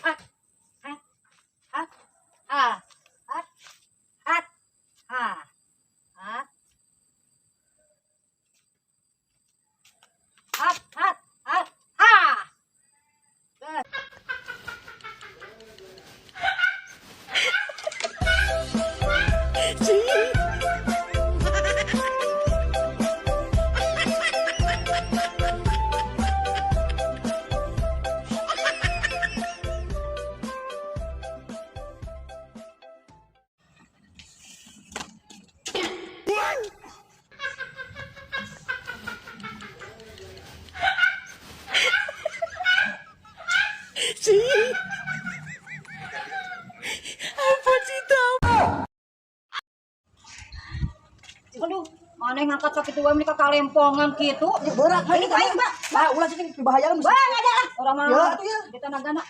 At, at, at, ah, at, at, ah, at, at, at, at, ah. Good. Aduh, mana yang ngangkat sakit wae meuni ka kalempongan kitu. Ya berat mah Ini aing, Mbak. Nah, ulah cicing dibahayaan. Wah, ada ah. Orang mah. Ya, atuh ya. Kita nagana.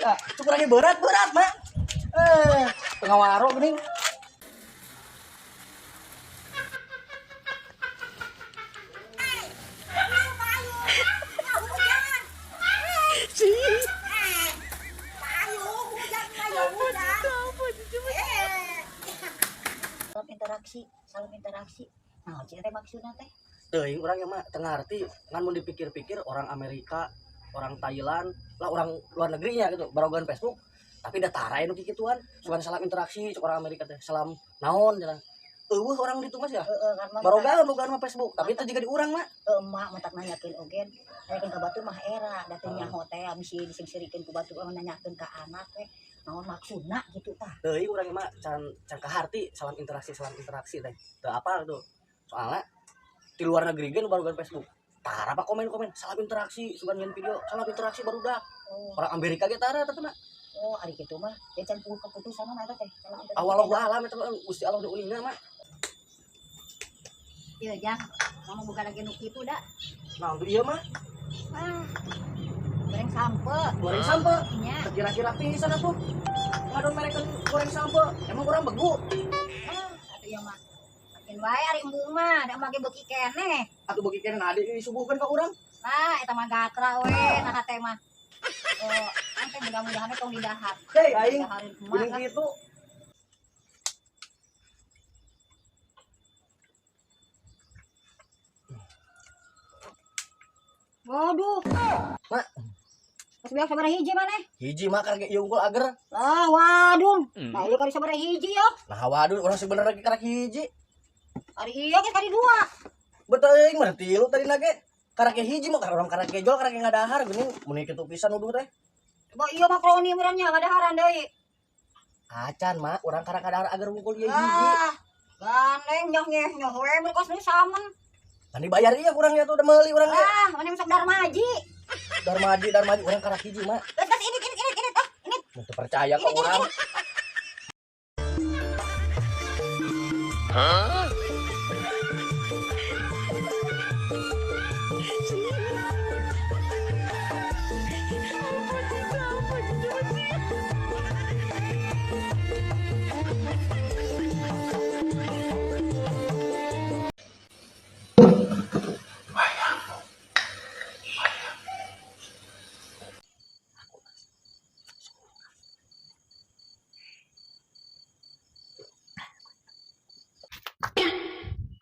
Ya, cukurannya berat berat, Mak. Eh, tengah waro geuning. Salam interaksi, salam interaksi. Nah, cik teh maksudna teh. Teuing urang ya mah teu ngarti, ngan mun dipikir-pikir orang Amerika, orang Thailand, lah orang luar negerinya gitu, barogan Facebook, tapi da tara nu kikituan, sugan salam interaksi cek orang Amerika teh, salam naon cenah. Eueuh orang ditu mas ya. Heeh, kan mah. Barogan bogaan mah Facebook, tapi itu juga di urang mah. Heuh, emak matak nanyakeun oge. Nanyakeun ka batur mah era, da teu nyaho teh bisi disingserikeun ku batur mah nanyakeun ka anak teh. Naon maksudna gitu tah. Teuing urang mah can can kaharti salam interaksi teh. Teu apal tuh. Soalnya di luar negeri ge nu barogan Facebook. Tara apa komen-komen salam interaksi, sugan nyeun video, salam interaksi barudak. Oh, Orang Amerika ge tara eta teh mah. oh ari kitu mah dia can puguh keputusan mah eta teh. Salam interaksi. Awal Allah alam eta mah Gusti Allah nu uninga mah. Ieu jang, ngomong bukan lagi nu kitu da. Nah, untuk ieu mah Ah. Goreng sampe. goreng sampe. Nya. Kira-kira pisan atuh. Ngadon mereka goreng sampe. Emang urang begu. Ah, atuh ieu mah. Makin wae ari embung mah, da mah ge beuki keneh. Atuh beuki keneh nah disuguhkeun ka urang. Nah, eta mah gatra we nah teh mah. Oh, kan teh mudah-mudahan tong didahar. Hei aing Didaharin emak geuning lah. kitu. Waduh. Mak. Geus beak sabaraha hiji maneh? Hiji mah karek ieu unggul ager. Lah, waduh. Nah, ieu kali sabaraha hiji yo. Nah, waduh urang sebenarnya karek hiji. Ari ieu geus kali dua. Betul euy mah tilu tadi nage. Karek hiji mah karek urang karek jol karek ngadahar geuning mun kitu pisan nuduh teh. Ba ieu mah kroni meureun nya ngadaharan deui. Acan mah urang karek ngadahar ager unggul ieu hiji. Ah, gandeng nyoh nyeh nyoh we mun kos nu samen. Kan dibayar ieu urang nya tuh udah meuli urang ge. Ah, mana sok darmaji. Darmaji darmaji urang karek hiji mah. Geus geus ini ah, ini. Mun teu percaya ka urang.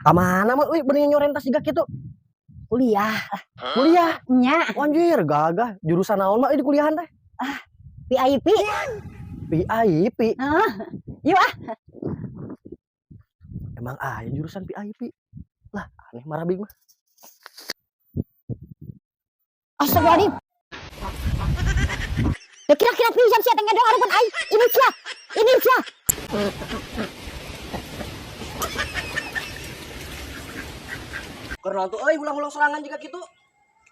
Kamana mah euy bener nyoren tas jiga kitu? Kuliah. Kuliah. Nya, Anjir, gagah. Jurusan naon mah euy di kuliahan teh? VIP. VIP. Heeh. Yuk ah. Emang aya jurusan VIP. Lah, aneh marabing mah. Astagfirullahaladzim. Ya kira-kira pisan sia teh ngedol hareupeun aing. Ini sia. Ini sia. Keur naon tuh euy ulang-ulang serangan juga gitu.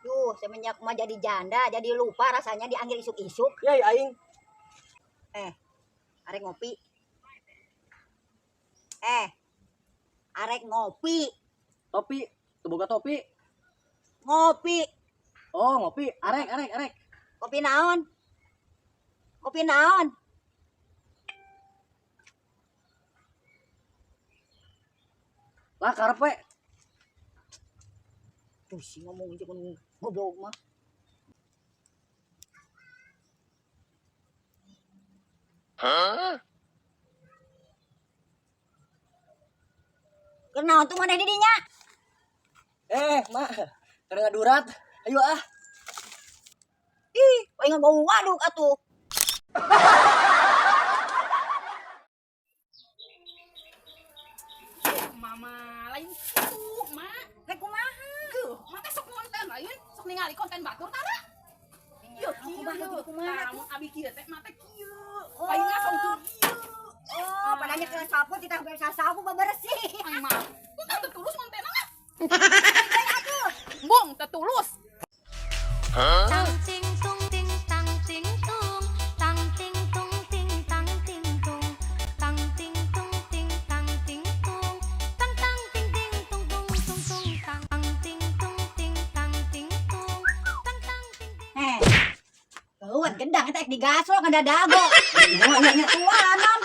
Duh, semenjak mah jadi janda, jadi lupa rasanya dianggil isuk-isuk. Ya aing. Arek ngopi. Arek ngopi. Topi, teu boga topi. Ngopi. Oh, ngopi. Arek, arek, arek. Kopi naon? Kopi naon? Lah karep we. Tuh si ngomong jeung goblok mah. Hah? Kenaon tuh maneh di dinya? Mak, keur ngadurat. Ayo ah. Ih, aing bau waduk atuh. Mama lain kitu, Mak. Rek kumaha? Duh, mak teh sok ngonten lain, sok ningali konten batur tara. Yo, kieu Kumaha kitu kumaha Tah, tuh? mun abi kieu teh mak teh kieu. Oh. Lain ngasong tuh kieu. Oh, padahal ke sapu tidak bisa sapu bebersih. Ai mah, teu tulus ngontenna mah. Bung, teu tulus. Tang ting tung ting tang ting tung, tang ting tung ting tang ting tung, tang ting tung ting tang ting tung, tang tang ting ting tung tung tung tung tang, tang ting tung ting tang ting tung, tang tang ting ting. Geuwat gendang eta ek digasol ngan dadago. Tua anon.